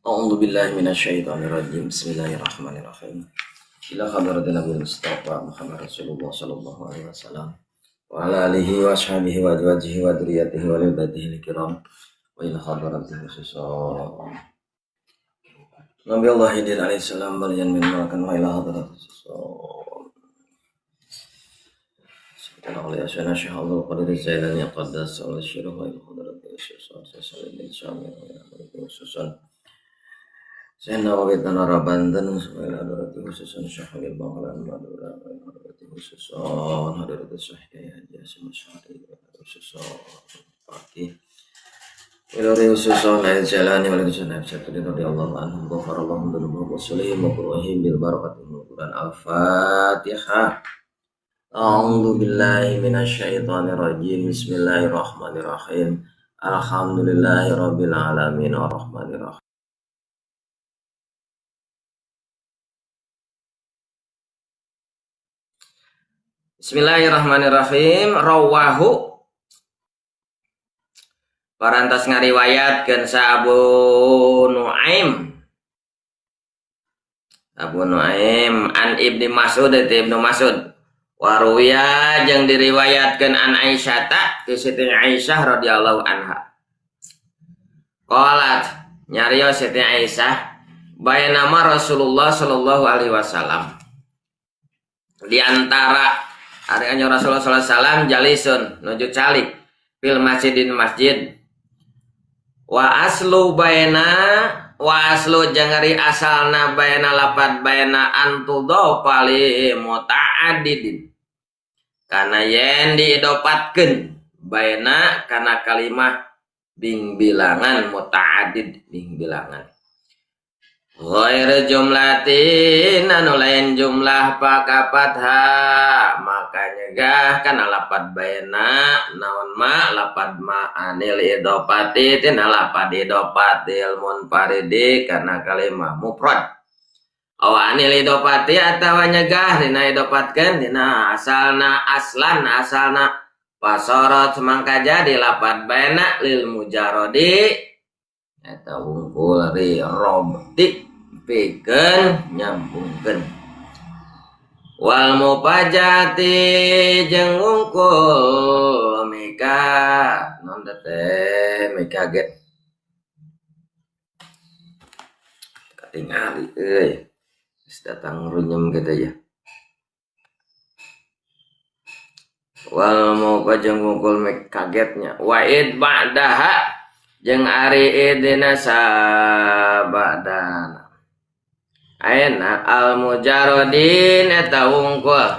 A'udzu billahi minasyaitonir rajim. Bismillahirrahmanirrahim. Ila hadratin Nabi Mustafa Muhammad Rasulullah sallallahu alaihi wasallam wa ala alihi wa ashabihi wa azwajihi wa dzurriyyatihi wa baitihi kiram wa ila hadratin khususan Nabi Allah Hidin alaihi salam balian min makan wa ila hadratin khususan Sayyidina Ali Asyana Syekh Abdul Qadir Zailani Qaddas al Syirah wa ila hadratin khususan Sayyidina Syamil wa ila hadratin khususan Sayyidina Nawawi Tanara Banten wa ila hadratin khususan Syekh Halil Bangkalan Madura wa ila hadratin khususan hadratin Syekh Kiai Haji Hasyim Asy'ari wa ila khususan Fakih Ilari khususan al-Jalani wa khususan Absatudin radhiyallahu anhum ghafarallahu dzunubahum wa sulihim wa qur'ahim bil barakati min Quran. Al-Fatihah. A'udzu billahi minasyaitonir rajim. Bismillahirrahmanirrahim. Alhamdulillahi rabbil alamin arrahmanir rahim. Bismillahirrahmanirrahim. Rawahu parantos ngariwayatkeun sa Abu Nuaim. Abu Nuaim an Ibni Mas'ud ti Ibnu Mas'ud. Waruya jeung diriwayatkeun an Aisyah ta ti Siti Aisyah radhiyallahu anha. Qalat nyarios Siti Aisyah bainama Rasulullah sallallahu alaihi wasallam. Di antara ari anjeun Rasulullah sallallahu alaihi wasallam jalisun nuju calik fil masjidin masjid. Wa aslu baina wa aslu jeung ari asalna baina lapat baina antudhofa li muta'addidin. Kana yen diidopatkeun baina kana kalimah bing bilangan muta'addid bing bilangan. Ghair jumlatin anu lain jumlah pakapatha maka nyegah kana lapad baina naon ma lapad ma anil idopati tina lapad idopatil munfaridi kana kalimah mufrad. Aw anil idopati atawa nyegah dina idopatkeun dina asalna aslan asalna pasorot mangka jadi lapad baina lil mujarradi eta wungkul ri robti pikeun nyambungkeun wal mupajati jeung wungkul mika non teh mika ge katingali euy geus datang runyem kitu ya wal mupajang wungkul mika kagetnya wa id ba'daha jeung ari idna sabadana ayeuna al mujarrodin eta wungkul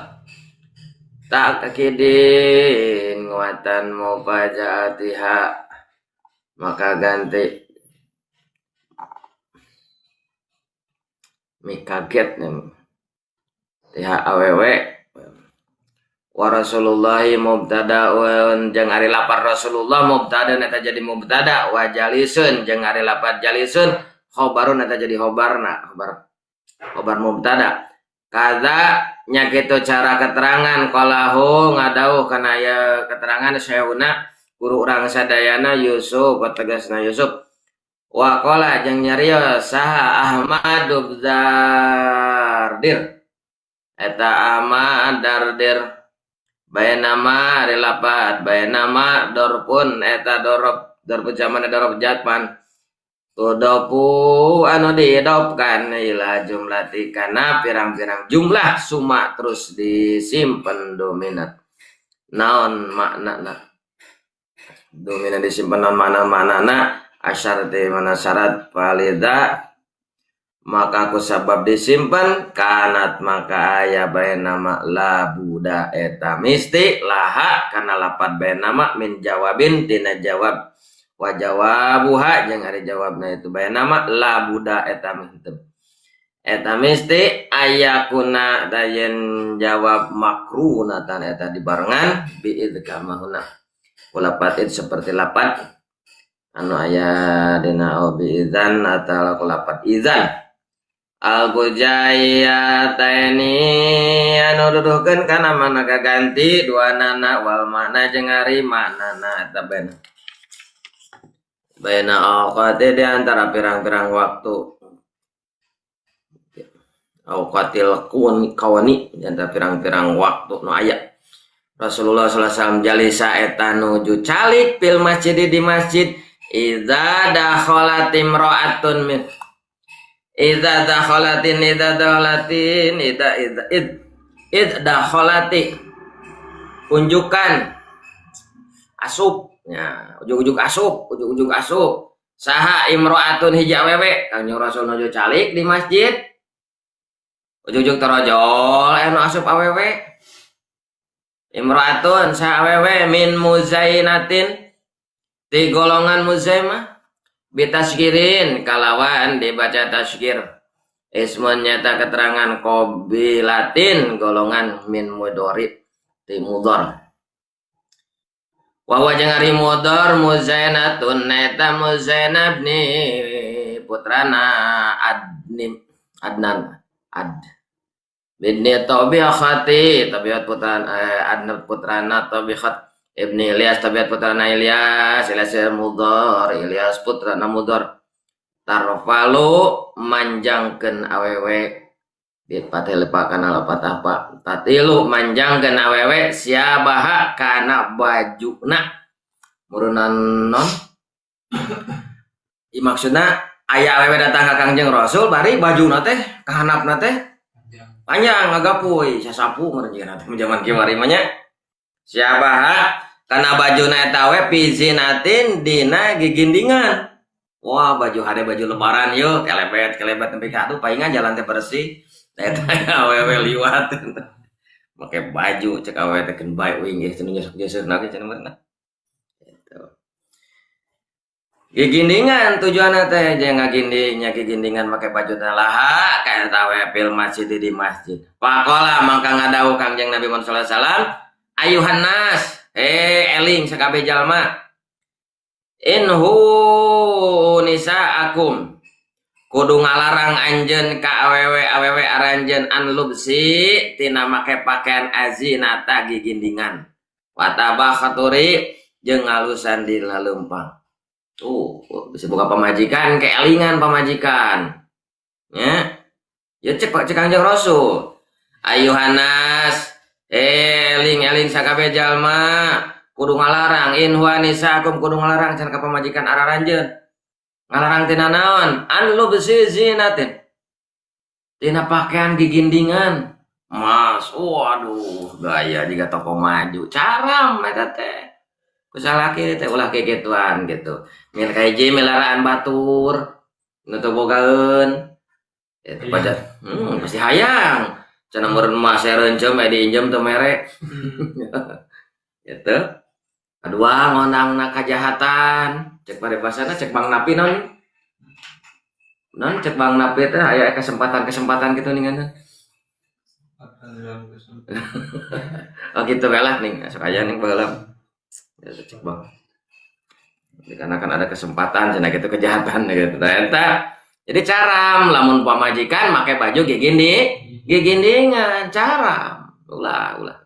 takkidin nguatan mufajaatiha maka ganti mi kaget nih tiha awewe wa rasulullahi mubtadaun jeung ari lapar Rasulullah mubtada eta jadi mubtada wa jalisun jeung ari lapar jalisun khobarun eta jadi khobarna khobar mubtada kaza nya kitu cara keterangan qalahu ngadauh kana ieu keterangan syeuna guru urang sadayana Yusuf tegasna Yusuf wa qala jeung nyarios saha Ahmad Dardir eta Ahmad Dardir bainama ari lapat bainama dorpun eta dorob dorpun zaman dorob jatman tudopu anu diidopkan ila jumlati kana pirang-pirang jumlah suma terus disimpen dominat naon maknana dominan disimpen naon makna maknana asyarati mana syarat valida maka ku sabab disimpen kanat maka aya bainama la buda eta misti laha kana lapat bainama min jawabin tina jawab wa jawabuha jeung ari jawabna itu bainama la buda eta henteu eta misti aya kuna dayen jawab makrunatan eta dibarengan bi idkamahuna kulapat id seperti lapat anu aya dina bi idzan atawa kulapat idzan al bujaiyataini anu duduhkeun kana mana kaganti dua nana wal makna jeung ari maknana eta ben. Baina awqati di antara pirang-pirang waktu. Awqatil kawani di antara pirang-pirang waktu nu aya. Rasulullah sallallahu alaihi wasallam jalisa eta nuju calik fil masjid di masjid idza dakhalat imra'atun min idza dakhalatin idza dakhalatin idza idza id id dakhalati unjukan asup nya ujug-ujug asup ujug-ujug asup saha imra'atun hiji awewe. Kanjeng Rasul nuju calik di masjid, ujug-ujug torojol aya nu asup awewe. Imra'atun saha awewe min muzainatin di golongan Muzaimah bitasgirin kalawan dibaca tasgir ismun nyata keterangan qabilatin golongan min mudori ti mudor wa huwa jeung ari mudor Muzainatun eta Muzainab ni putrana Adnim Adnan Ad ibni Tabikhati Tabiat putrana Adnan putrana Tabikhat ibni Ilyas Tabiat putrana Ilyas Ilyas Mudor Ilyas putrana Mudor tarfalu manjangkeun awewe dipateh lepakan ala patah pa tatilu manjangkeun awewe siabaha kana bajuna murunan non. I maksudna aya awewe datang ka Kangjeng Rasul bari bajuna teh kahandapna teh panjang ngagapuy sasapu meureun jeung teh zaman kiwari mah nya siabaha kana bajuna eta we pizinatin dina gigindingan. Wah, baju hade baju lebaran yeuh kelebet kelebet nepi ka aduh paingan jalan teh bersih eta awewe liwat make baju cek awewe teh keun bae uing geus cenah nyesek-nyesekna ge cenah meureun gitu. Gigindingan tujuanna teh jeung ngaginding nya gigindingan make baju teh laha ka eta we fil masjid di masjid. Faqala mangka ngadawuh Kangjeng Nabi Muhammad sallallahu alaihi wasallam ayuhan nas eling sakabeh jalma inhu nisaakum kudu ngalarang anjeun ka awewe awewe aranjeun an lubsi tina make pakaian azinata gigindingan watabakhaturi jeung ngalusan di laleumpang. Tuh bisa buka pamajikan keelingan pamajikan nya ya cek cek Kangjeng Rasul ayuhan nas eling eling sakabeh jalma kudu ngalarang inhu nisaakum kudu ngalarang can ka pamajikan araranjeun ngalarang tina naon an lubsi zinatin tina pakaian gigindingan mas. Waduh gaya jiga toko maju caram eta teh ku salaki teh ulah kikituan gitu mil kahiji milaraan batur nu teu bogaeun eta baca pasti hayang cenah meureun mah reuncem aya diinjem teu mere gitu. Kedua ngondangna kajahatan cek paribasana cek Bang Napi non non cek Bang Napi teh aya kesempatan-kesempatan gitu ningan. Oh gitu lah nih sok aya ning baheula ya cek Bang karena kan ada kesempatan cenah gitu kejahatan gitu. Nah, eta jadi caram lamun pamajikan make baju gigindi gigindingan caram ulah ulah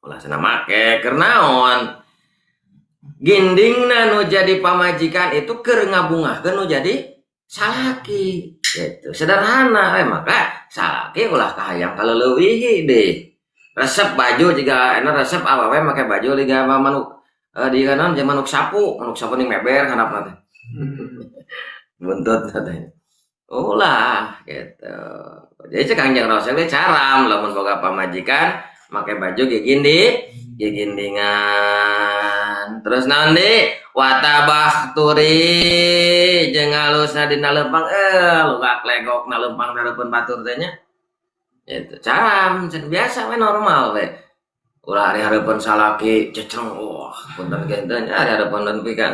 ulah cenah make keur naon gindingna nu jadi pamajikan itu keur ngabungahkeun nu jadi salaki gitu sederhana we maka salaki ulah kahayang kaleulewihi deh resep baju jiga enak resep awewe make baju liga manuk di kanan jeung manuk sapu ning meber handapna teh buntut teh ulah gitu. Jadi cek Kangjeng Rasul teh caram lamun boga pamajikan make baju gigindi gigindingan terus naon deui watabahturi jeung ngalusna dina leumpang lugak legok na leumpang hareupeun batur teh nya itu caram biasa we normal we ulah ari hareupeun salaki cecreng wah punten ge teh nya ari hareupeun nepi ka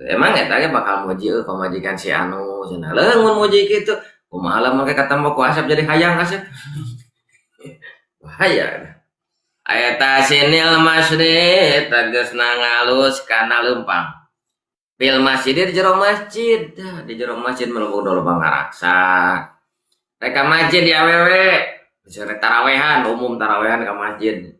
emang eta ge bakal muji pamajikan si anu cenah leungeun muji kitu kumaha lamun ke ketemu ku asep jadi hayang asep bahaya. Eta sinil masjid tegesna ngalus kana leumpang fil masjid di jero masjid di jero masjid melebur leumpang ngaraksa rek ka masjid di awewe bisa rek tarawehan umum tarawehan ka masjid.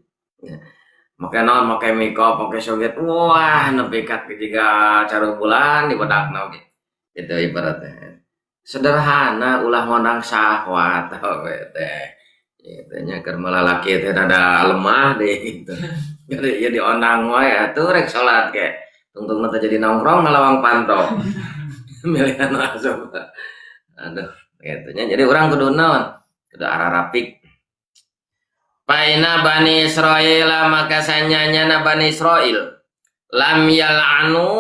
Make naon, make makeup, make soget, wah, nepi ka jiga carubulan di bedakna oge. Gitu ibaratnya. Sederhana, ulah ngondang syahwat we teh. Gitu nya, keur lalaki teh rada lemah deh gitu. Jadi ya diondang wae atuh rek salat ge. Tungtungna teh jadi nongkrong ngalawang panto. Milihan asup. Aduh, gitu nya. Jadi urang kudu naon? Kudu ararapik. Paina Bani Israel, maka sanyanyana Bani Israel lam yal'anu,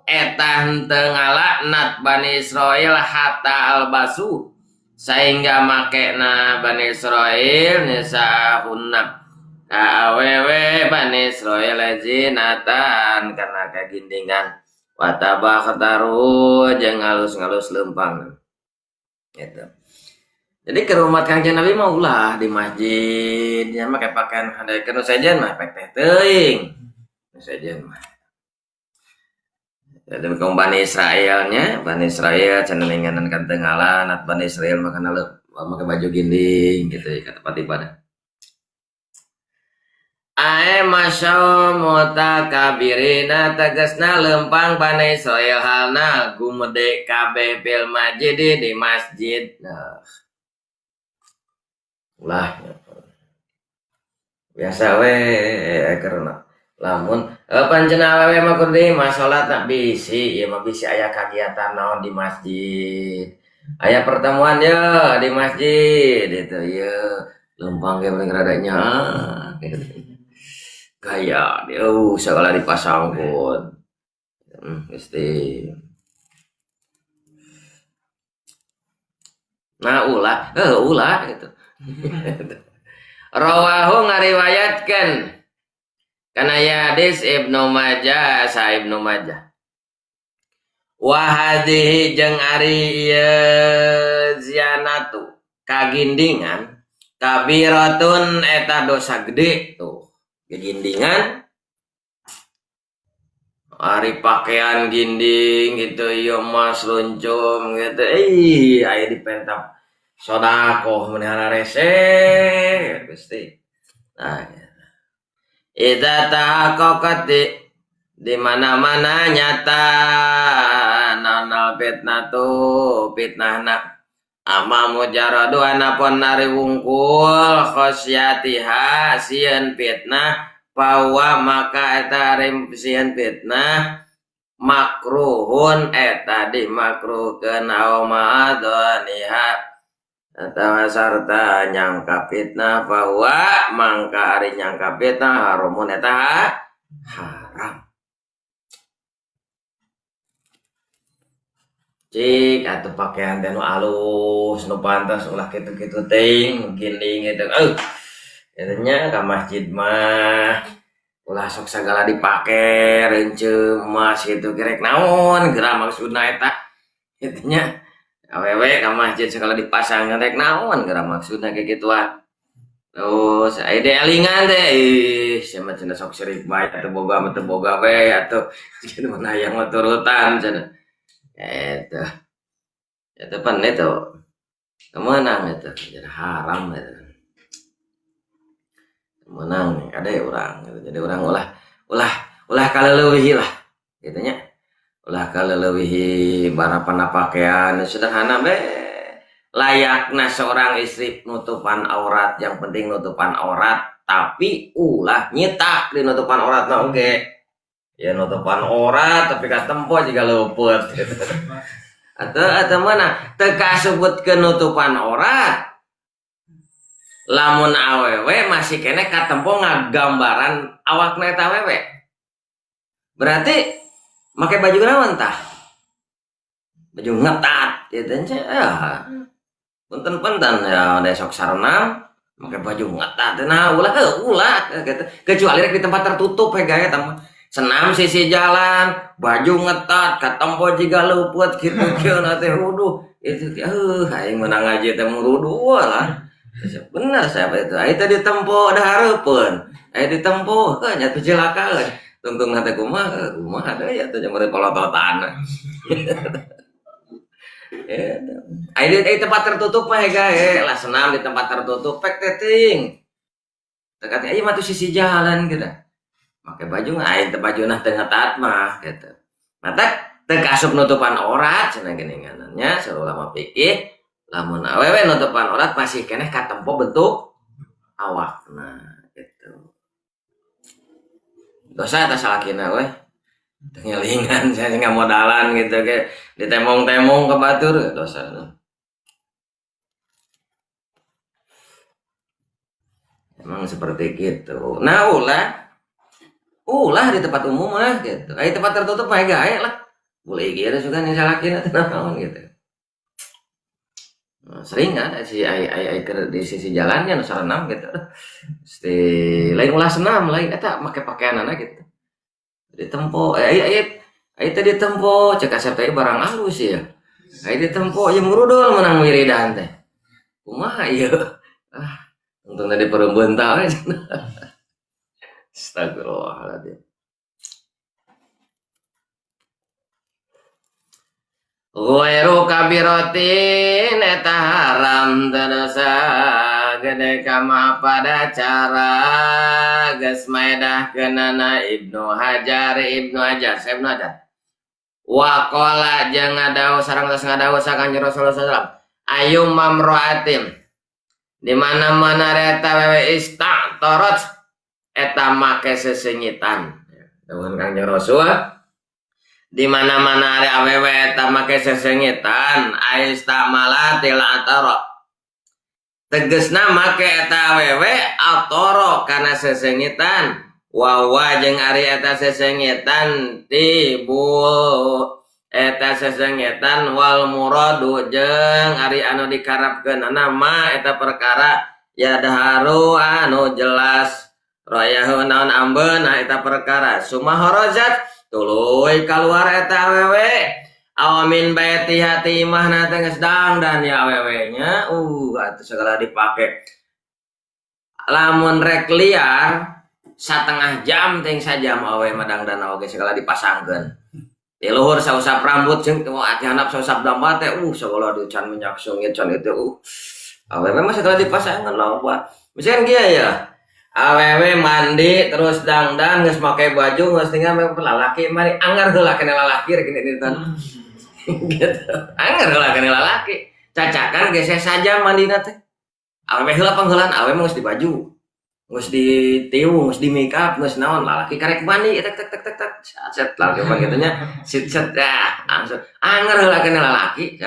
eta henteu ngalaknat Bani Israel, hatta albasu, sehingga makena Bani Israel, nisahunna, ka awewe Bani Israel, zinatan, kana kagindingan, wa tabakhtaru, jeung ngalus-ngalus leumpang gitu. Jadi ke rumah Kangjeng Nabi mah ulah di masjid ya make pakaian hade nu sejen mah pek teh teuing. Nu sejen mah. Jadi kaum Bani Israelnya, Bani Israel cenah ninganan kan teu ngalaknat Bani Israel makana make baju ginding gitu ya ke tempat ibadah. Ae masyaw mutakabirina, tegasna lempang Bani Israel halna gumede kabeh, fil masjid, di masjid. Nah. Ulah biasa we karena lamun pancen awewe mah kudu di mah salat bisi ieu mah, bisi aya kagiatan naon di masjid, aya pertemuan ya di masjid itu ieu lempang ge paling rada nya gitu. Gaya dia segala dipasangkeun. Gusti. Nah, ulah, ulah gitu. Rawahu, ngariwayatkeun kana hadis, Ibnu Majah, sa Ibnu Majah. Wa hadhihi, jeung ari ieu ziyanatu, kagindingan, kabiratun, eta dosa gede tuh gindingan. Ari pakaian ginding gitu ieu emas luncum gitu, ih, aya dipentap sodakoh mun rese Gusti. Nah, idza tahaqqaqat, di mana-mana nyata naon fitnah tu fitnahna. Amma mujarradu, anapun ari wungkul, khasyatiha, sieun fitnah, fahuwa, maka eta ari sieun fitnah, makruhun, eta dimakruhkeun, aw ma'adzaniha, atawa sarta nyangka fitnah, fahuwa, mangka ari nyangka fitnah, haramun, eta haram. Cik atuh pakaian teh nu alus, nu pantas, ulah kitu-kitu teuing ginding gitu. Eta nya ka masjid mah ulah sok sagala dipake reunceum emas gitu, gerek naon geura maksudna eta kitu nya. Awewe ka masjid segala dipasang rek naon geura maksudna kayak gituan. Terus aya dielingan teh, ih, sia mah cenah sok sirik bae atuh, boga mah teu boga we atuh kitu mah, hayang mah turutan cenah. Eta. Eta pan itu meunang, itu jadi haram itu. Meunang ada ya urang gitu. Jadi urang ulah ulah ulah kaleulewihi lah gitu nya. Ulah kaleulewihi barapana pakaian sederhana be, layakna seorang istri nutupan aurat, yang penting nutupan aurat, tapi ulah nyitak di nutupan auratna oge. Ya nutupan aurat tapi katempo jiga leupeut gitu. Atau mana teu kasebutkeun nutupan aurat lamun awewe masih keneh katempo ngagambaran awakna eta awewe. Berarti make baju naon tah? Baju ngetat gitu nya. Ah. Punten-punten ya, besok sarenam make baju ngetat, nah, ulah ulah gitu. Kecuali rek di tempat tertutup ya gaya mah. Senam sisi jalan, baju ngetat, katempo jiga leupeut gitu kieu teh, uduh. Itu aing menang ngaji teh murudu lah. Bener siapa itu? Aing teh ditempo dahareupeun. Aing ditempo heuh nya teh cilakaeun. Tungtung teh kumaha kumaha deui atuh nya polototan. Eta. Aing di tempat tertutup mah gae lah, senam di tempat tertutup pek teh ting. Tekat ieu mah tuh sisi jalan gitu. Make baju aing teh bajuna teu ngetat mah gitu. Matak teu kasup nutupan aurat cenah geuningan nya saulama fikih lamun awewe nutupan aurat masih keneh katempo bentuk awakna gitu. Dosa eta salakina we. Teu ngelingan saya ngamodalan gitu ke ditemong-temong ke batur dosa. Emang seperti gitu. Nah ulah di tempat umum mah gitu. Ai tempat tertutup mah gae lah. Boleh gitu suka nih salakina teh naon gitu. Nah, sering kan si ai di sisi jalannya nu sarenam gitu. Si lain ulah senam lain eta make pakaianana gitu. Ditempo ai ai teh ditempo cek asep teh barang alus ya. Ai ditempo ieu murudul menang wiridan teh. Kumaha ieu? Ah, untung tadi perembeun we. Astagfirullahaladzim. Ghairu kabiratin eta haram teu dosa gede kama pada cara geus maedahkeunana Ibnu Hajar Ibnu Hajar wa qala jeung ngadawuh sareng geus ngadawuh sa Kanjeng Rasulullah sallallahu alaihi wasallam ayu mamroatin di mana-mana eta wewe ista'tarat eta make sesengitan. Dawuhan Kangjeng Rasul di mana-mana ari awewe eta make sesengitan aistamalatil atara. Tegesna make eta awewe atara kana sesengitan. Wa jeung ari eta sesengitan tibu eta sesengitan wal muradu jeung ari anu dikarepkeunana ma eta perkara yadharu anu jelas royahu naon ambeuna eta perkara sumahorozat tuluy kaluar eta awewe awamin baiti hati imahna teh geus dangdan ya awewe nya atuh segala dipake lamun rek liar satengah jam ting sajam awewe mah dangdan oge segala dipasangkeun di luhur sausap rambut jeung ati handap sausap dampa teh segala dican minyak sungit can itu awewe mah segala dipasangkeun loba misalkan kieu ya awewe mandi terus dangdan geus make baju geus tinggal lalaki mari anggar heula kana lalaki rek ini tan gitu anggar heula kana lalaki cacakan geus saja mandina teh awewe heula pangheulaan awewe mah geus di baju geus ditiu geus di make up geus naon lalaki karek mandi tek tek tek tek tek set lalaki mah kitu nya sit set ah langsung anggar heula kana lalaki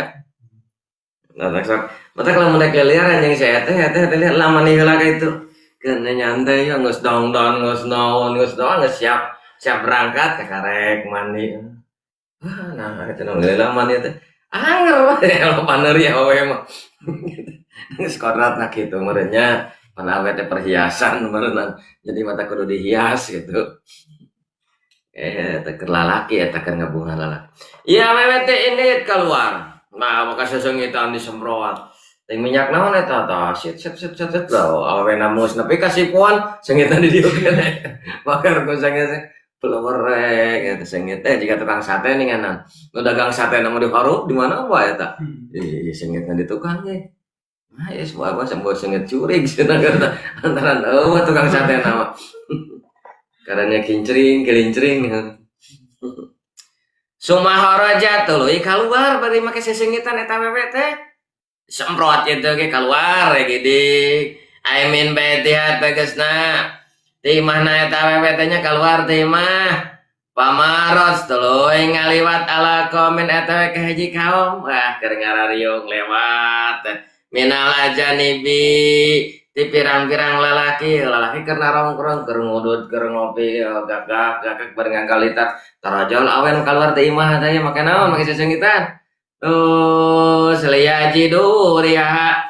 nah sok mata kalau mun rek leliaran jeung saya teh teh teh lama nih heula ka itu kena nyantai ya geus dangdan geus naon geus naon geus siap siap berangkat karek mandi nah cenah leulah mandi teh anger ya paneuri awewe mah geus kodratna kitu meureun nya pan awewe teh perhiasan meureun jadi mata kudu dihias gitu teh keur lalaki eta keur ngabungan lalaki ieu awewe teh ini keluar nah maka sesengitan disemprot Ting minyak naon eta tah sit sit sit sit sit lah awewe namus nepi ka sipuan sengitan di dieu keneh bakar ku sengit peluwerek eta sengit teh jika tukang sate ninganan nu dagang sate na di harup di mana wae eta ih sengitna di tukang ge nah ieu semua semua sengit curig cenah kata antara eueuh tukang sate na mah karena kincring kelincring sumaharaja tuluy kaluar bari make sesengitan eta wewe teh semprot gitu ke keluar gede I mean baitiha tegesna ti imahna eta awewe teh nya keluar ti imah pamaros tuluy ngaliwat ala komen eta we ka hiji kaum wah keur ngarariung lewat minal ajanibi ti pirang-pirang lalaki lalaki keur narongkrong keur ngudut keur ngopi gagak gagak bareng ngangkalitar tarajol awe nu kaluar ti imah teh make naon make sesengitan terus liyajidu riha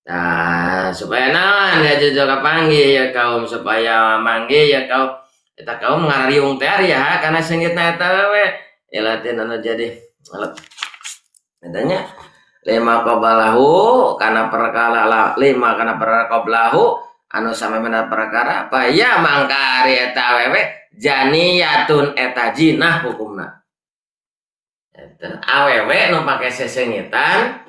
nah supaya naon ya jojo kapanggih ya kaum supaya manggih ya kaum eta kaum ngarariung teh ya karena sengitna eta we ilatin anu jadi alat adanya lima qablahu kana perkara lima kana perkara qablahu anu samemehna perkara apa ya mangka ari eta awewe janiyatun eta jinah hukumna awewe nu pake sesengitan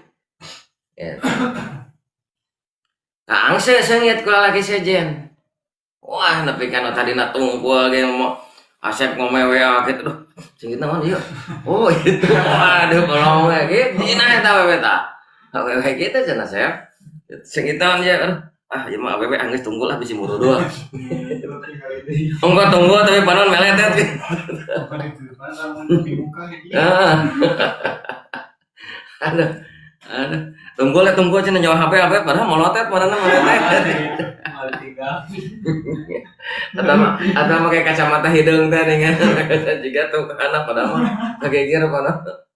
kaangse sengit ku lalaki sejen. Wah, nepi kana tadina tungkul ge mau Asep ngome WA gitu, duh, seungit naon ieu? Oh, itu. Waduh, kolong we gitu. Jinah eta awewe tah. Awewe kitu cenah Sep. Seungit naon ieu? Aduh, ah ieu mah awewe anggeus tunggul lah bisi murudul. Ongko tunggu tapi panon meletet. Ah. Aduh. Aduh. Tunggul ya tunggul cenah nyawa HP HP padahal molotet padahal meletet. Atau pakai kacamata hidung teh dengan juga tuh karena padahal mah pakai gear padahal.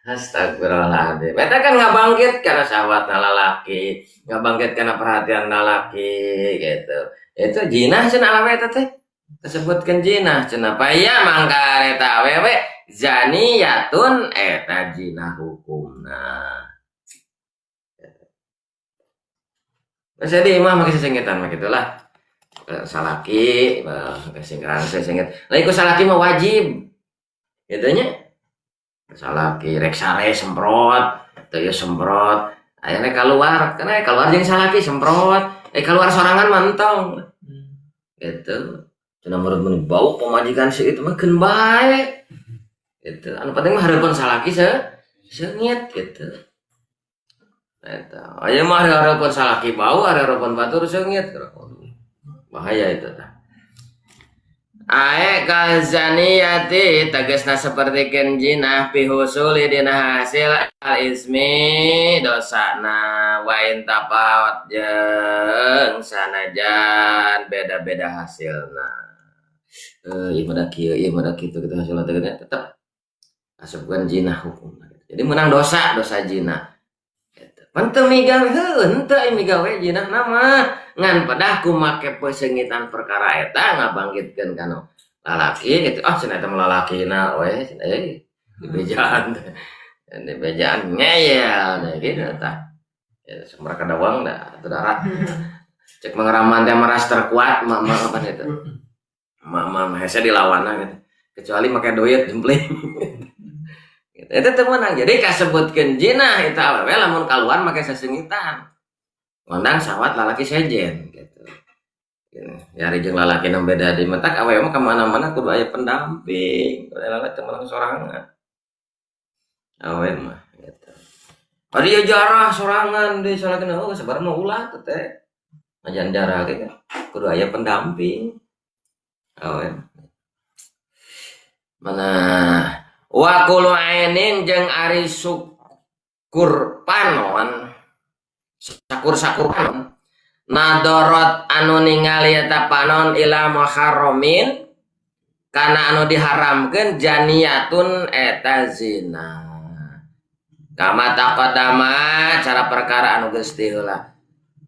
Astagfirullahaladzim. Eta kan ngabangkit karena syahwat lalaki, ngabangkit karena perhatian lalaki gitu. Itu jinah cenah awewe eta teh. Disebutkeun jinah cenah paya mangka eta awewe zaniyatun eta jinah hukumna. Jadi imah make sesengitan mah gitulah. Salaki singkran sesengit. Lah iku salaki mah wajib. Gitu nya. Salaki rek sare semprot, teu ieu semprot. Aya keluar, kana keluar jeung salaki semprot. Keluar sorangan mah entong. Gitu. Cenah murid mun bau pamajikan si itu mah keun bae. Gitu. Anu penting mah hareupeun salaki seungit gitu. Eta. Aya mah hareupeun salaki bau, hareupeun batur seungit. Bahaya itu tah. Ae kazaniyati tegasna sapertikeun jinah fi husuli dina hasil al ismi dosana wa in tafawat jeung sanajan beda-beda hasilna. Ieu mah da kieu, ieu mah da kitu kitu hasilna teh tetep asupkeun jinah hukumna. Jadi menang dosa, dosa jinah. Pan teu migawe heuh henteu aya migawe jinah mah ngan pedah ku make pesengitan perkara eta ngabangkitkeun kana lalaki gitu. Ah cenah eta mah lalakina we cenah euy dibejaan teh. Dibejaan ngeyel teh gitu tah. Ya sumber kadawang da atuh darah. Cek Mang Rahman teh maras terkuat mah mah apa itu. Mah mah hese dilawanna gitu. Kecuali make duit jempling. Gitu. Itu teu meunang. Jadi kasebutkeun jinah eta awewe lamun kaluar make sesengitan. Ngondang sawat lalaki sejen gitu. Nyari jeung lalaki nu beda di mentak awewe mah ka mana-mana kudu aya pendamping. Kudu lalaki teu meunang sorangan. Awewe mah gitu. Ari ieu jarah sorangan deui salakina oh sabarna mah ulah teh teh. Majan jarah ge kudu aya pendamping. Awewe. Mana wa kullu ainin jeung ari syukur panon sakur-sakur panon nadorot anu ningali eta panon ila muharramin kana anu diharamkeun janiyatun eta zina kama taqaddama cara perkara anu geus ti heula.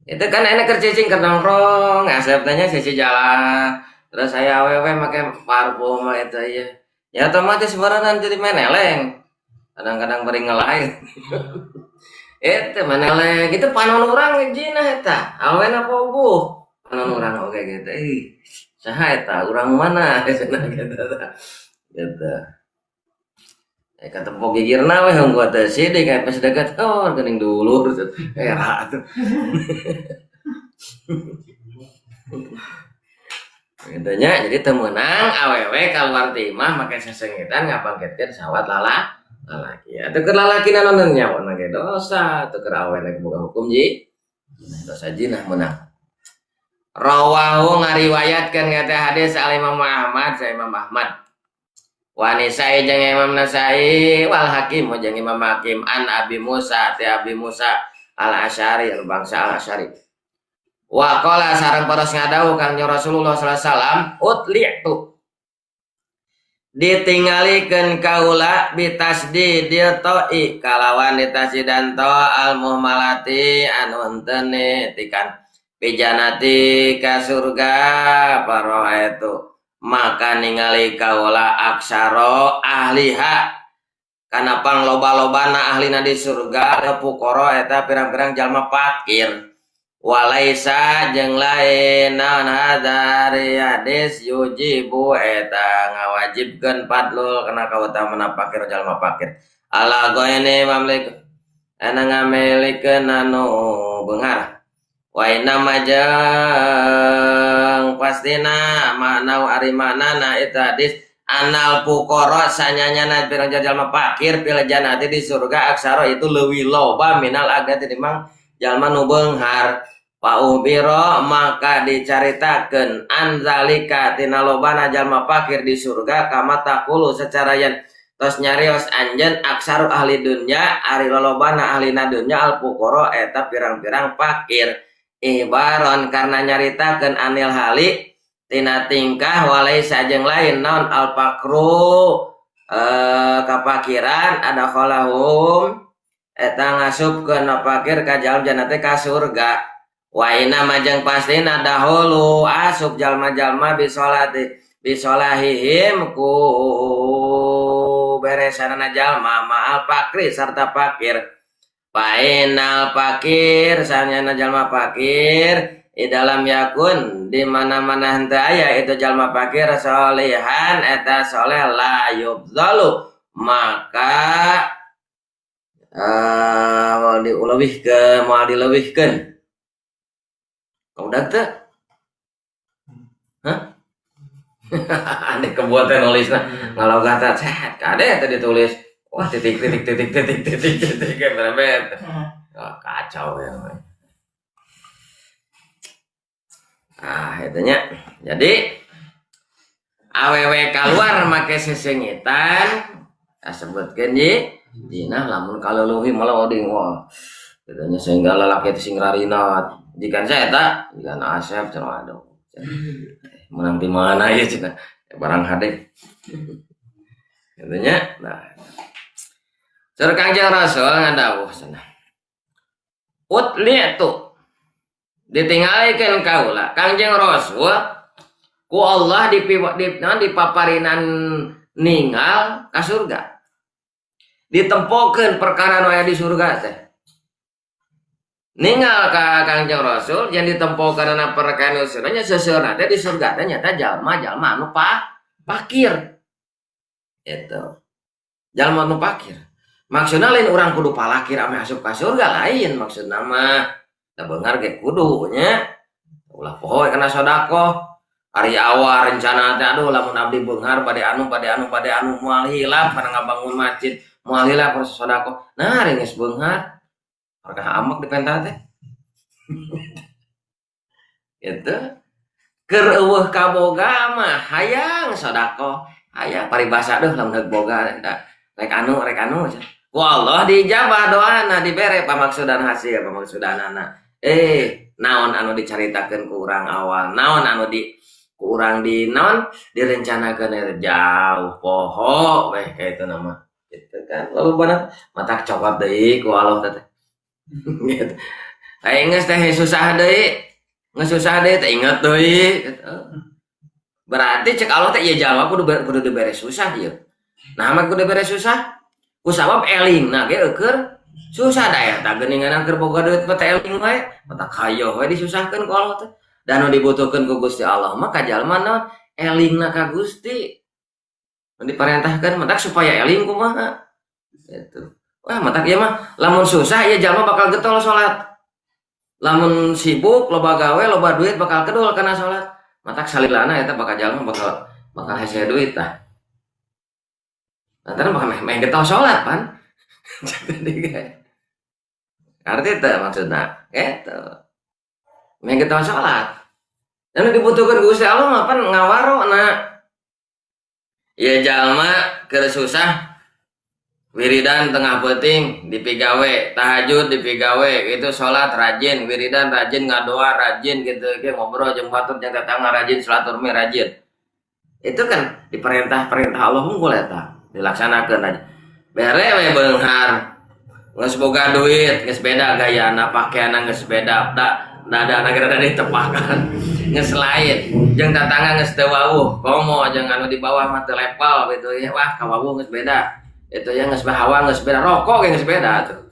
Itu kan enak keur cicing keur nongkrong asep teh nya sisi jalan terus aya awewe make parfum eta ieu. Ya otomatis berenang jadi meneleng. Kadang-kadang bari ngelain. Itu meneleng itu panon urang jinah eta. Awena pobuh. Panon urang oge gitu. Ih, saha eta? Urang mana? Cenah gitu tah. Gitu. Katempo gigirna we hungkul teh sidik kayak pas dekat oh geuning dulur era atuh. Gitu nya, jadi teu meunang awewe kaluar ti imah make sesengitan ngabangkitkeun sawat lalaki. Atuh keur lalakina naon nyawa ge dosa, atuh keur awena ge boga hukum ji. Dosa jinah meunang. Rawahu ngariwayatkeun eta hadis al Imam Ahmad, sa Imam Ahmad. Wa Nisai jeung Imam Nasai wal Hakim jeung Imam Hakim an Abi Musa ti Abi Musa al Asy'ari bangsa al Asy'ari. Wa qala sareng paros ngadawuh Kangjeng Rasulullah sallallahu alaihi wasallam utli'tu ditinggalikeun kaula bitasdidil ta'i kalawan ditasdidan ta al muhmalati anu henteu nitikan pijanati ka surga paraetu maka ningali kaula aksara ahliha kana pangloba-lobana ahlina di surga pukoro eta pirang-pirang jalma fakir walaisa jeung lain naon hadari hadis yujibu eta ngawajibkeun fadlul kana kautamaan fakir jalma fakir ala goene mamlik ana ngamilikeun anu beunghar Wa inna majeng pastina makna ari maknana itu hadis annal fuqara sanyanyana pirang jalma fakir fil jannati di surga aksaro itu leuwih loba minal aghniya tinimbang jalma nu beunghar. Fa ukhbira maka dicaritakeun an zalika tina lobana jalma fakir di surga kama taqulu secara yen tos nyarios anjeun aksaru ahli dunya ari lolobana ahlina dunya al fuqara eta pirang-pirang fakir ibaron karena nyaritakeun anil hali tina tingkah walaisa jeung lain naon al faqru kapakiran adkhalahum eta ngasupkeun fakir ka jalma jannate ka surga. Wa inna majeng pastina dahulu asup jalma-jalma bisolati bisolahihim ku beresanana jalma ma'al fakri sarta fakir. Fa innal fakir sanyana jalma fakir di dalam yakun di mana-mana henteu aya itu jalma fakir solehan eta soleh la yubzalu maka moal diuleuwihkeun moal dileuwihkeun. Udah teu? Hah? Ane kebuatan nulisna ngalogata sehat kade teh ditulis. Wah titik titik titik titik titik titik kayak. Wah, kacau ya. Ah, itunya. Jadi awewe keluar make sesengitan sebutkeun ye jinah lamun kaleuleui malah oding wah. Katanya sehingga lalaki itu sing rarinat. Jika saya tak, jika Asep cenah aduh. Menang di mana ya cenah? Barang hade. Katanya, nah. Saur Kangjeng Rasul ngadawuh cenah. Utli'tu ditinggalikeun kaula Kangjeng Rasul ku Allah dipaparinan ningal ka surga. Ditempokeun perkara nu aya di surga teh. Ningal ka Kangjeng Rasul yang ditempokeun na perkara nu nya seuseurna teh di surga teh nyata jalma-jalma anu fakir. Gitu. Jalma anu fakir. Maksudna lain urang kudu palakir ame asup ka surga lain maksudna mah. Da beunghar ge kudu nya. Ulah poho kana sedekah. Ari awal rencana teh aduh lamun abdi beunghar bade anu bade anu bade anu moal hilap kana ngabangun masjid, moal hilap kana sedekah. Nah ari geus beunghar Markah amek dipenta teh. Gitu. Keur eueuh kaboga mah hayang sedekah, hayang paribasa deuh lamun heug boga rek anu cenah. Ku Allah diijabah doana dibere pamaksudan hasil pamaksudanana. Naon anu dicaritakeun ku urang awal, naon anu di ku urang di naon direncanakeun jauh poho weh ka itu nama. Gitu kan. Lalu bener matak cokot deui ku Allah teh. Gitu. Aing geus teh susah deui. Geus susah deui teh inget deui gitu. Berarti cek Allah teh ieu jalma kudu kudu dibere susah ieu. Nah mah kudu dibere susah. Ku sabab elingna ge eueur susah da eta geuningan keur boga duit mah teh eling wae, matak hayoh we disusahkeun ku Allah teh. Dan nu dibutuhkeun ku Gusti Allah mah ka jalma naon? Elingna ka Gusti. Nu diparentahkeun matak supaya eling kumaha. Gitu. Wah, matak ieu mah lamun susah ieu jalma bakal getol salat. Lamun sibuk loba gawe loba duit bakal kedul kana salat. Matak salilana eta bakal jalma bakal bakal hese duit tah. Lantaran bakal meh getol salat pan. Jadi kayak arti teh maksudna gitu. Meh getol salat. Dan dibutuhkan Gusti Allah mah pan ngawaro na. Ieu jalma keur susah wiridan tengah peuting dipigawe, tahajud dipigawe, itu salat rajin, wiridan rajin, ngadoa rajin gitu, ge ngobrol jeung batur jeung tetangga rajin, silaturahmi rajin. Itu kan diperintah-perintah Allah unggul eta, dilaksanakeun aja. Bere we beunghar. Geus boga duit, geus beda gayana, pakaianna geus beda, da dada rada ditepakan. Geus lain, jeung tetangga geus teu wawuh, komo jeung anu di bawah mah teu level gitu ya. Wah, kawawuh geus beda. Itu ya geus hawa geus beda, rokok ge geus beda tuh.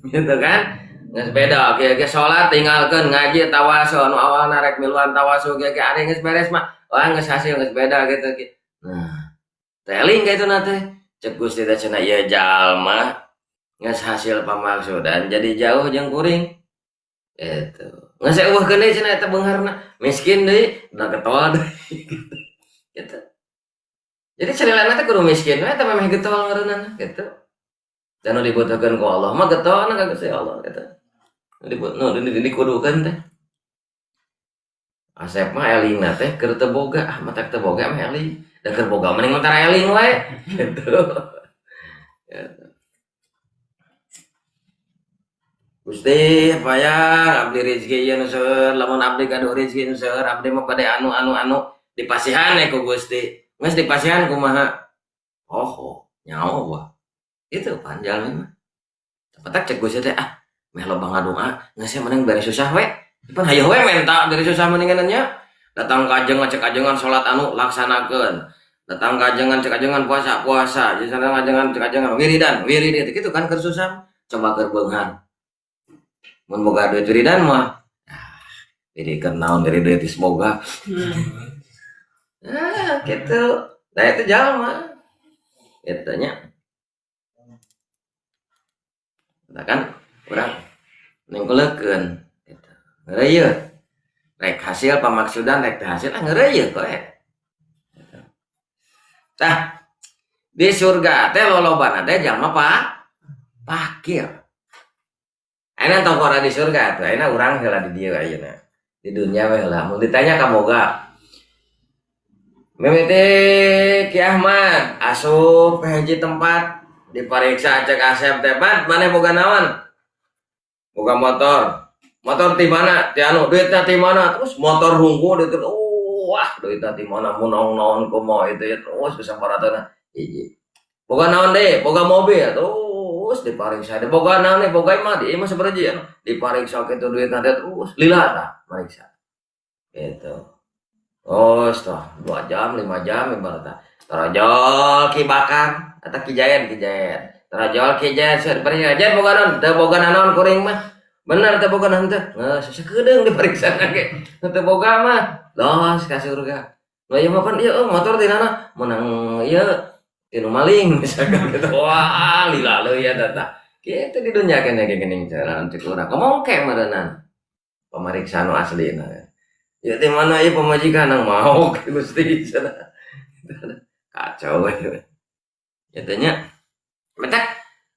Gitu kan? Geus beda, ge ge salat tinggalkeun ngaji tawasul nu awalna rek miluan tawasul ge ge ari geus beres mah, wah geus hasil geus beda gitu. Nah, teling ka itu na teh. Cek Gusti teh cenah ieu jalma geus hasil pamaksudan jadi jauh jeung kuring. Gitu. Ngan saya eueuh deui cenah eta beungharna. Miskin deui, da getol deui. Gitu. Jadi salilana teh kudu miskin we eta memeh getol ngaranna gitu. Dan nu dibutuhkeun ku Allah mah getolna ka Gusti Allah gitu. Nu dikudukeun teh. Asep mah elingna teh keur teu boga, ah matak teu boga mah eling. Da keur boga mending mah tara eling we gitu. Gitu. Gusti payang abdi rezeki ieu nu seueur, lamun abdi gaduh rezeki nu seueur abdi mah bade anu anu anu dipasihan we ku Gusti. Geus dipasihan kumaha? Oh, nyaho wah. Itu pan jalmi mah. Matak cek Gusti teh ah meh loba ngadoa geus mending bere susah we. Pan hayoh we menta bere susah mendingan nya. Datang ka ajengan cek ajengan salat anu laksanakeun. Datang ka ajengan cek ajengan puasa puasa, datang ajengan cek ajengan wiridan wirid kitu kan keur susah. Coba keur beunghar. Mun boga duit wiridan mah ah wirikeun naon dari duit geus boga. Ah kitu. Nah itu jalma. Kitu nya. Nah kan urang ningkulekeun gitu. Ngeureuyeuh. Rek hasil pamaksudan rek teu hasil ah ngeureuyeuh koe. Gitu. Tah di surga teh lolobana teh jalma pakir. Ayeuna tong di surga tuh, ayeuna urang heula di dieu ayeuna. Di dunia we heula. Mun ditanya ka boga. Mimiti Ki Ahmad asup ke hiji tempat dipariksa cek Asep teh, "Mat, maneh boga naon?" Boga motor. Motor ti mana? Ti anu, duitna ti mana? Terus motor hungkul itu. Oh, wah, duitna ti mana? Mun naon kumaha itu ya terus bisa paratana. Hiji. Boga naon deui? Boga mobil. Terus dipariksa. Boga naon deui? Boga imah di imah sabaraha anu. Dipariksa kitu duitna teh terus lila tah mariksa. Gitu. Terus tah 2 jam, 5 jam ibaratna. Tarojol Ki Bakar atau Ki Jayan, Ki Jayan. Tarojol Ki Jayan, dipariksa. Jayan boga naon? Teu boga naon kuring mah. Bener teu boga naon teh? Geus sakedeung dipariksa ge. Teu boga mah. Los ka surga. Nu ieu mah pan ieu motor ti nana meunang ieu ti nu maling misalkan gitu. Wah, lila leuy eta tah. Kitu di dunya keneh ge geuning cara cek urang. Ngomong ke meureunnan. Pamariksaan nu aslina. Ya di mana ieu pamajikan nang maok Gusti cenah. Kacau we. Kitu nya. Matak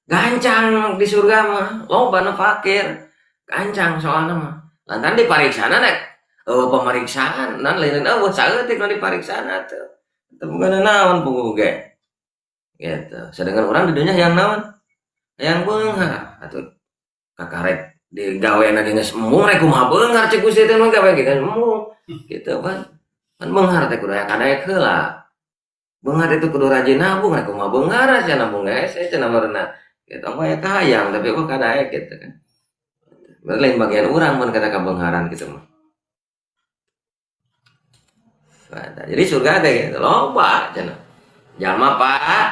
gancang di surga mah, loba nu fakir. Gancang soalna mah. Lantaran dipariksana rek eueuh pamariksaan, nan lain eueuh saeutik nu dipariksana teh. Teu boga naon puguh ge. Gitu. Sedangkan urang di dunya hayang naon? Hayang beunghar atuh kakarek digawena ge geus embung rek kumaha beunghar cek Gusti teh mah gawe ge geus embung. Gitu kan. Kan beunghar teh kudu aya kadaek heula. Beunghar itu kudu rajin nabung rek kumaha beunghar sia nabung hese cenah meureunna. Gitu mah aya kahayang tapi kok kadaek gitu kan. Berarti lain bagian urang mun kata kabeungharan gitu mah. Jadi surga teh gitu loba cenah. Jalma pak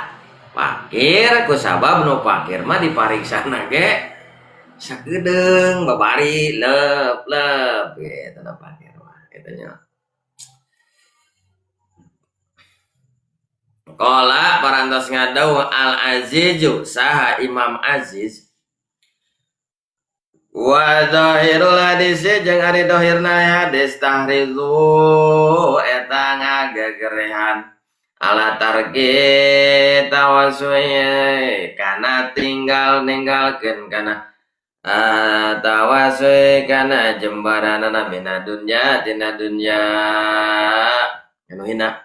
fakir ku sabab nu fakir mah dipariksana ge sakedeung babari leup leup gitu nu fakir mah kitu nya. Qala parantos ngadawuh Al Azizu saha Imam Aziz wa zahirul hadis jeung ari dohirna hadis tahrizu eta ngagegerehan ala tarki tawassuy kana tinggal ninggalkeun kana tawassuy kana jembaranana mina dunya tina dunya anu hina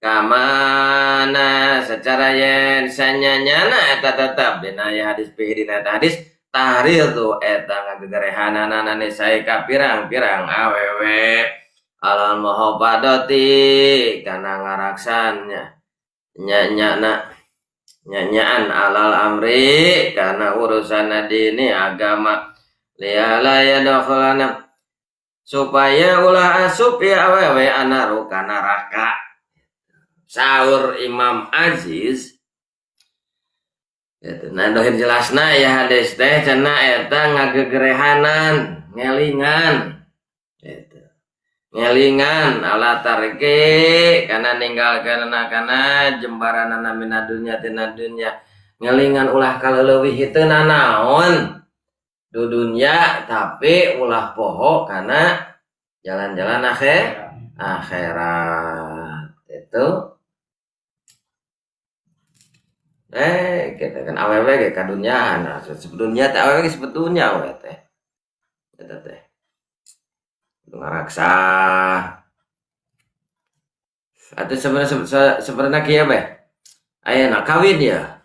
kamana secara yen sanyanyana eta tetep dina hadis fi dina hadis tahrizu eta ngagegerehanana nisai ka pirang-pirang awewe alal muhafadati kana ngaraksannya nya-nyana nyanyaan alal amri kana urusan dini agama liala yadkhulana supaya ulah asup ya awewe anaru ka neraka. Saur Imam Aziz gitu. Nah dohir jelasna ya hadis teh cenah eta ngagegerehanan ngelingan gitu. Ngelingan ala tarki kana ninggalkeun kana jembaranana mina dunya tina dunya ngelingan ulah kaleuwih hiteuna naon Dudunya tapi ulah poho karena jalan-jalan akhirat itu. Kita kan awewe ge ka dunyaan, nah, sedunya teh awewe ge sebetulnya we teh. Eta teh. Ngaraksa. Atuh sebenarnya kieu beh. Ayeuna kawin ya.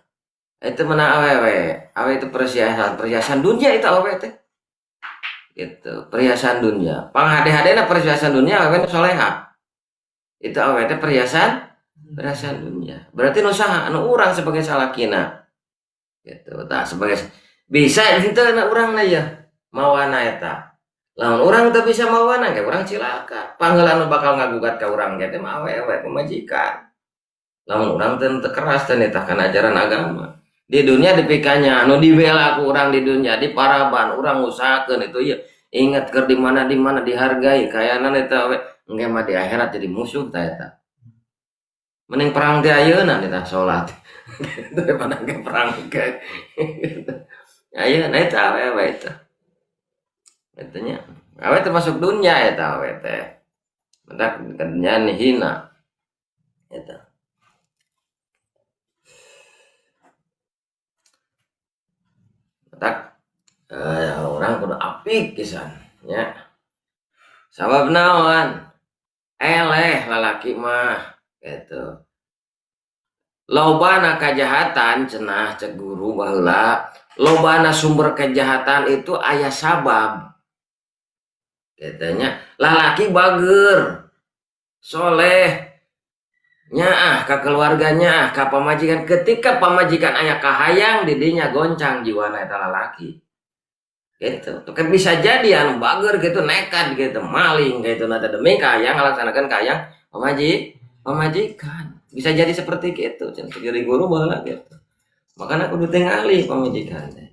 Itu mana awewe? Awewe itu perhiasan dunia itu awewe teh. Gitu, perhiasan dunia. Panghade-hadena perhiasan dunia awewe nu soleha. Itu awewe teh perhiasan dunia. Berarti nu saha? Anu urang sebagai salakina. Gitu. Tah sebagai bisa henteu na urangna ya mawana eta. Lamun urang teu bisa mawana ge urang cilaka. Pangheula nu bakal ngagugat ka urang ge teh mah awewe pamajikan. Lamun urang teu keras teu nitahkan ajaran agama. Di dunia dipikanya anu dibela ku urang di dunia diparaban urang usahakeun itu ieu. Ingat keur di mana dihargai kayana eta we engke mah di akhirat jadi musuh tah eta. Mending perang teh ayeuna ditah salat. Daripada ke perang ke. Ayeuna eta awewe eta. Eta nya. Awewe termasuk dunia eta awewe teh. Mendak dunia hina. Eta. Mendak orang kudu apik pisan nya. Sabab naon? Eleh lalaki mah gitu. Lobana kejahatan cenah cek guru baheula, lobana sumber kejahatan itu aya sabab. Katanya lalaki bager, soleh, nyaah ka keluarganya, ka pamajikan. Ketika pamajikan aya kahayang didinya goncang jiwana eta lalaki. Gitu. Tuh kan bisa jadi anu bager gitu nekat gitu, maling gitu nah demi kahayang ngalaksanakeun kahayang pamajikan. Bisa jadi seperti gitu, jadi guru baheula gitu. Makanya kudu tingali pamajikan teh.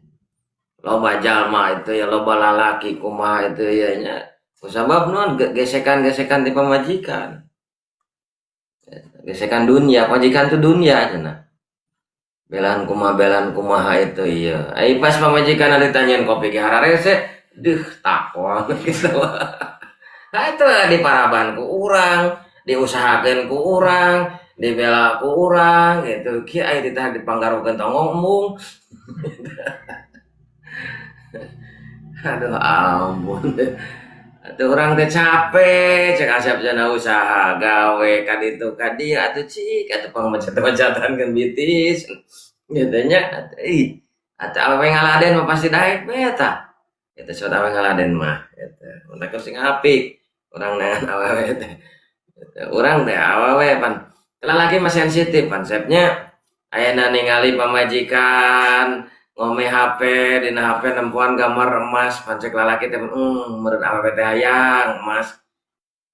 Loba jalma itu ya loba lalaki kumaha itu ya nya. Kusabab naon gesekan-gesekan di pamajikan. Gesekan dunia, pamajikan tuh dunia cenah. Belan kumaha itu iya. Ai pas pamajikan ditanyain kopi ge hararese, deuh takon gitu. Nah itu diparaban ku urang, diusahakeun ku urang, dibela ku urang gitu. Kieu aya ditah dipanggarukeun tong ngomong. Aduh ampun. Atuh urang teh capek, cek asap cenah usaha gawe ka ditu ka dieu atuh cik atuh pangmecet-mecetan kan bitis. Gitu nya ih atuh awewe ngaladen mah pasti daek we eta. Eta sok awewe ngaladen mah gitu. Mun teh sing apik urang neangan awewe teh. Urang teh awewe pan lalaki mah sensitif konsepnya ayeuna ningali pamajikan ngome HP dina HP nempuan gambar emas pancek lalaki teh meureun awewe teh hayang emas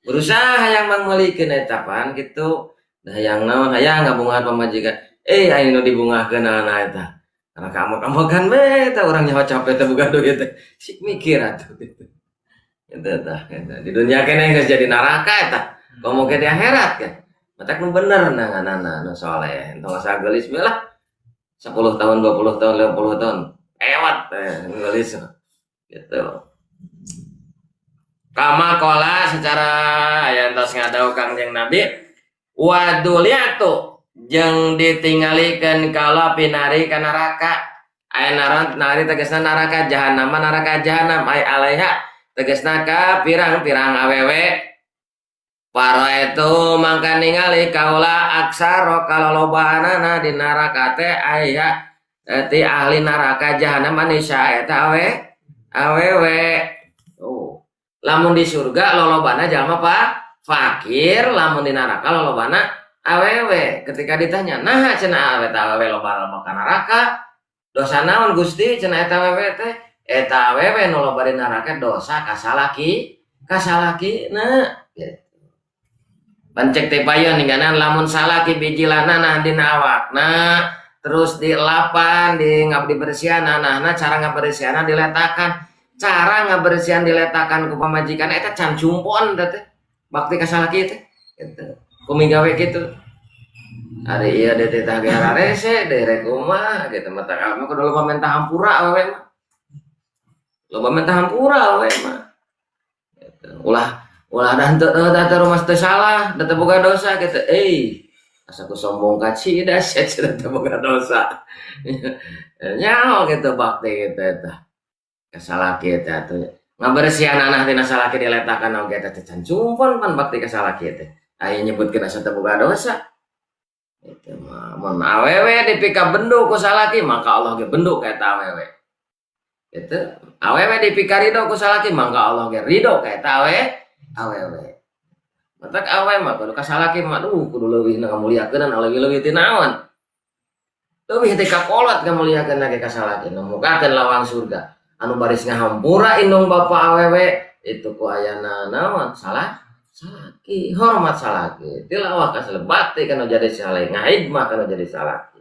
berusaha hayang mangmeulikeun eta pan kitu hayang naon hayang ngabungahan pamajikan aya nu dibungahkeun ana eta karena kaamok-amokan we eta urang nyaho capek teh boga duit teh sik mikir atuh kitu eta tah eta di dunia keneh geus jadi neraka eta komo ge di akhirat kan matak nu bener nanganana nu soleh entong asa geulis we lah 10 tahun, 20 tahun, 50 tahun ewat gelis gitu. Kama kola secara aya entos ngadau Kangjeng Nabi waduliatu jeung ditinggalikeun kala pinari ka neraka aya nari tegasna neraka jahanam neraka jahanam ay alaiha tegasna ka pirang-pirang awewe para itu mangka ningali kaula aksara kalolobaanana di neraka teh aya ti ahli neraka jahanam manusia eta awewe. Oh, lamun di surga lolobana jalma pak fakir, lamun di neraka lolobana awewe. Ketika ditanya, nah cenah awewe teh awewe loba loba ka neraka, dosa naon Gusti cenah eta awewe teh? Eta awewe nu loba di neraka dosa kasalaki, kasalakina gitu. Pancek teh payon ningganan lamun salaki bijilanana dina awakna terus dielapan di dibersihan nah cara ngabersihanna diletakan cara ngabersihan diletakan ku pamajikan eta can cumpon teh bakti ka salaki teh gitu kumigawe kitu ari ieu dititah ge hararese dere kumaha gitu mata kamu kudu loba minta hampura awewe mah. Loba minta hampura we mah. Gitu. Ulah ulah dah teu dah teu rumah teu salah, da teu boga dosa gitu. Eh, asa ku sombong ka cidas sia teu boga dosa. Nyaho gitu bakti gitu eta. Ka salaki teh atuh. Ngabersihan anak tina salaki diletakan oge teh can cumpon pan bakti ka salaki teh. Aya nyebutkeun asa teu boga dosa. Itu mah mun awewe dipikabendu ku salaki maka Allah ge bendu ka eta awewe. Gitu. Awewe dipikarido ku salaki maka Allah ge ridho ka eta awewe. Matak awewe mah kudu ka salaki mah aduh kudu leuwih ngamuliakeun leuwih-leuwih ti naon. Leuwih ti kakolot ngamuliakeun ge ka salaki nu mukakeun lawang surga. Anu baris ngahampura indung bapa awewe itu ku ayana naon salah salaki hormat salaki tilawah ka bakti kana jadi salaki ngahidmah kana jadi salaki.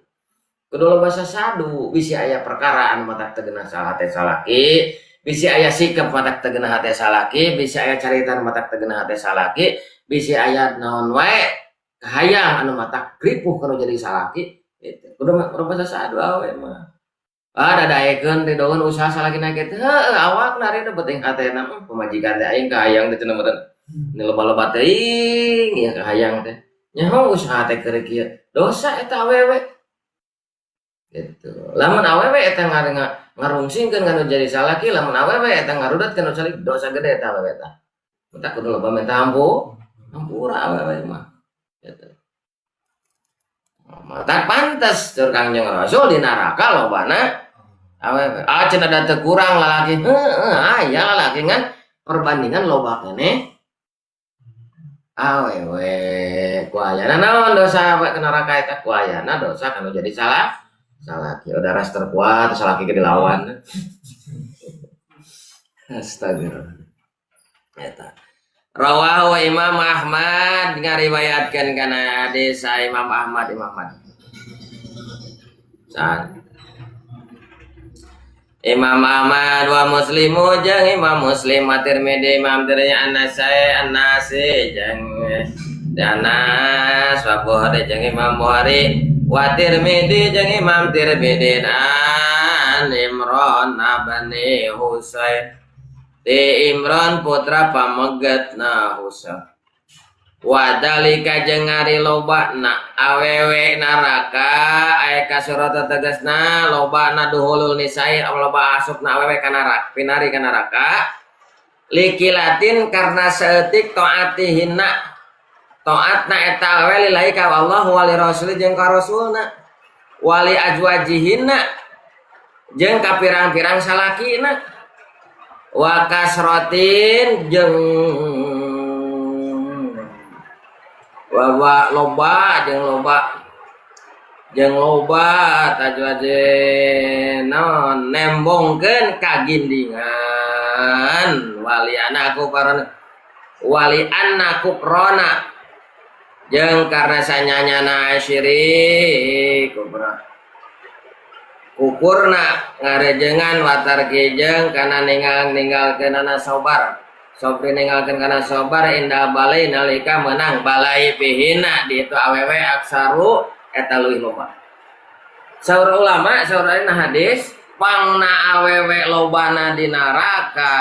Kudu loba sasadu bisi aya perkara anu matak teu geunah salah teh salaki, bisi aya sikap matak teu geunah hate salaki, bisi aya carita anu matak teu geunah hate salaki, bisi aya naon wae kahayang anu matak ripuh kana jadi salaki gitu. Kudu loba sasadu awe mah. Ah dadaekeun ridoeun usaha salakina kitu heueuh awakna rido penting hatena pamajikan teh aing kahayang teh cenah meureun. Ini loba-loba teuing ieu kahayang teh. Nyaho usaha teh keur kieu. Dosa eta awewe. Gitu. Lamun awewe eta ngarungsingkeun kana jadi salaki, lamun awewe eta ngarudet kana salaki, dosa gede eta awewe tah. Matak kudu loba minta hampura awewe mah. Gitu. Matak pantes cur Kangjeng Rasul di neraka lobana awewe. Ah cenah da teu kurang lalaki. Heueuh aya lalaki ngan perbandingan loba keneh awewe. Ku ayana naon dosa ke neraka eta ku ayana dosa kanu jadi salah salaki. Udah ras terkuat salaki ge dilawan. Astagfirullah. Eta. Rawahu Imam Ahmad ngariwayatkeun kana hadis Imam Ahmad Imam Ahmad. San. Imam Ahmad wa Muslimu jeung Imam Muslim wa Tirmidzi Imam Tirmidzi An-Nasai An-Nasi jeung Anas wa Bukhari jeung Imam Bukhari wa Tirmidzi jeung Imam Tirmidzi an Imran bin Husain ti Imran putra pamegatna Husain wa dalika jeung ari lobana awewe neraka aya kasurata tegasna lobana duhulul nisai loba asupna awewe ka neraka finari ka neraka likilatin karena saeutik taatihinna taatna eta awewe lillahi ka Allah wa li rasul jeung ka rasulna wali azwajihinna jeung ka pirang-pirang salakina wa kasratin jeung wawa loba jeung loba tajwaje naon nembongkeun kagindingan wali anakku parana wali anakku prona jeung karena sanyanyana syirik kukurna ngarejengan watar jeung kana ninggal-ninggalkeunana sobar sobri ninggalkeun kana sobar indah balai nalika menang balai pihina di itu awewe aksaru eta leuwih loba. Saur ulama saur ayeuna hadis pangna awewe lobana di neraka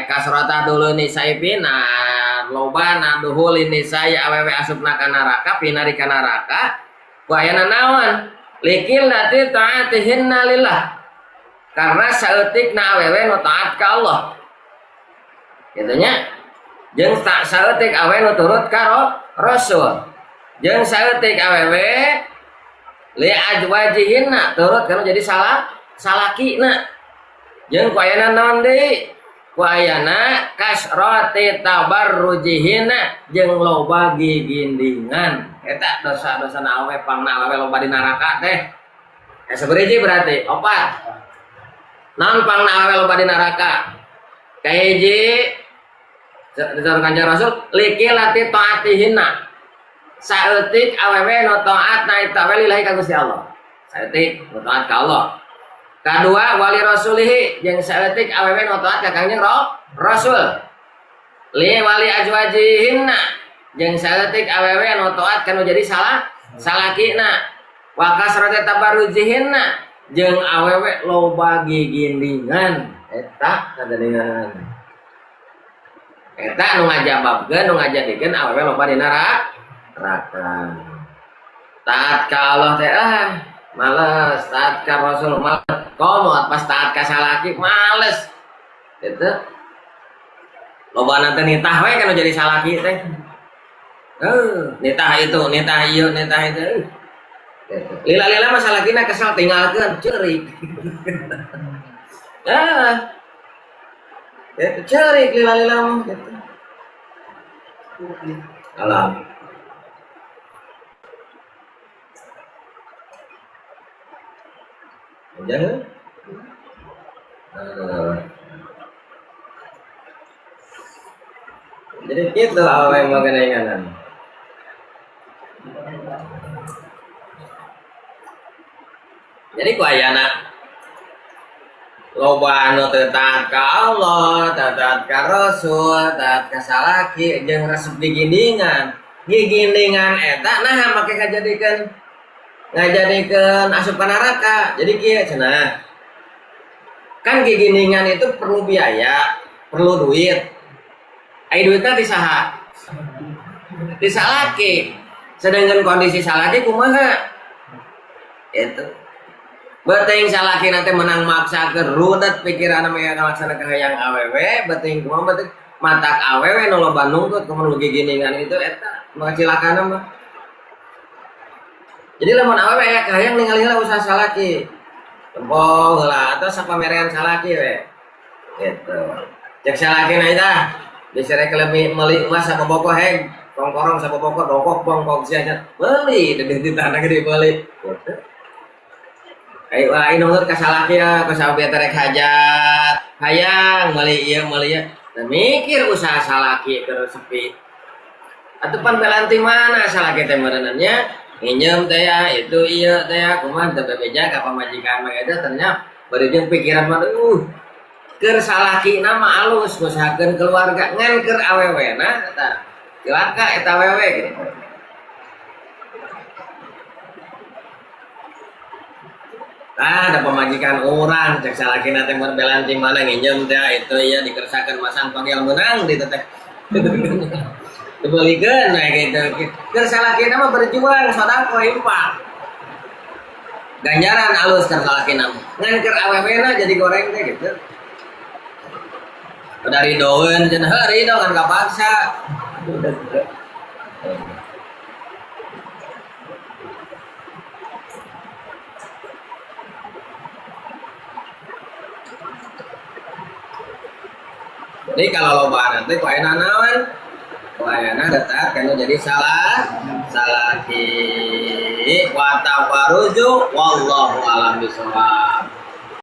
kasrata dulu nisai pina lobana duhul nisai awewe asupna ka neraka pinari ka neraka ku ayana naon likil lati taatihinna lillah karena saeutikna awewe nu taat ka Allah gitu nya jeung tak saeutik awewe nu turut ka Rasul jeung saeutik awewe li azwajihinna turut kana jadi salah salakina jeung ku ayana naon deui ku ayana kasrati tabarrujihinna jeung loba gigindingan eta dosa-dosa na awewe pangna awewe loba di neraka teh sabeureji berarti opat naon pangna awewe loba di neraka kahiji Saur Kanjeng Rasul likilati taatihinna saeutik awewe nu taat na eta we lillahi ka Gusti Allah saeutik nu taat ka Allah kadua wali rasulihi jeung saeutik awewe nu taat ka Kangjeng Rasul li wali azwajihinna jeung saeutik awewe nu taat kanu jadi salah salakina wa kasrati tabarrujihinna jeung awewe loba gigindingan Eta kageningan. Eta nu ngajababkeun, nu ngajadikeun awewe loba dina neraka. Taat ka Allah teh males, taat ka Rasul males. Komo pas taat ka salaki males. Gitu. Lobana teh nitah we kan jadi salaki teh. Nitah itu, nitah ieu, nitah itu. Gitu. Lila-lila mah salakina kesel tinggalkeun, ceurik. Gitu, ceurik lila-lila mah gitu. Alam. Jangan. Jadi gitu awewe mah geuninganan. Jadi ku ayana loba anu teu taat ka Allah, teu taat ka Rasul, taat ka salaki jeung resep digindingan. Gigindingan eta naha make ngajadikeun asup ka neraka. Jadi kieu cenah. Kan gigindingan itu perlu biaya, perlu duit. Ai duitna ti saha? Ti salaki. Sedangkan kondisi salaki kumaha? Itu. Beuting salaki nanti menang maksa ke rudet pikiran mah ngalaksanakeun hayang awewe, beuting kumaha beuting matak awewe nu loba nungtut kumaha nu gigindingan itu eta mah cilakana mah. Jadi lamun awewe aya kahayang ningali heula usaha salaki. Tempo heula atau sapamerean salaki we. Gitu. Cek salaki na tah bisa rek lebih meuli emas saboboko heg, kongkorong saboboko dongkok bongkok sia nya. Meuli deudeuh di tanah gede meuli. Gitu. Ayo lain nungtut ka salaki ya, ka sahabat rek hajat, hayang meuli ieu meuli ieu. Nah, mikir usaha salaki terus sepi. Atuh pan belanti mana salaki teh meureunannya? Nginjem teh ya, itu ieu teh ya, kumaha teh bebeja ka pamajikan mah eta ternyata bari jeung pikiran mah keur salakina mah alus ngusahakeun keluarga ngan keur awewena eta cilaka eta awewe gitu. Ada pemajikan orang cek salakina teh mun belanti mana nginjem teh itu ieu dikersakeun masang panggil meunang di teh. Dibelikeun we gitu. Keur salakina mah berjuang sedekah infak. Ganjaran alus keur salakina mah. Ngan keur awewena jadi goreng teh gitu. Dari doeun cenah heuh ridho kan kapaksa. Jadi kalau loba nanti ku aya naon? Ku ayana detak kana jadi salah salaki wa tafaruju wallahu alam bisawab.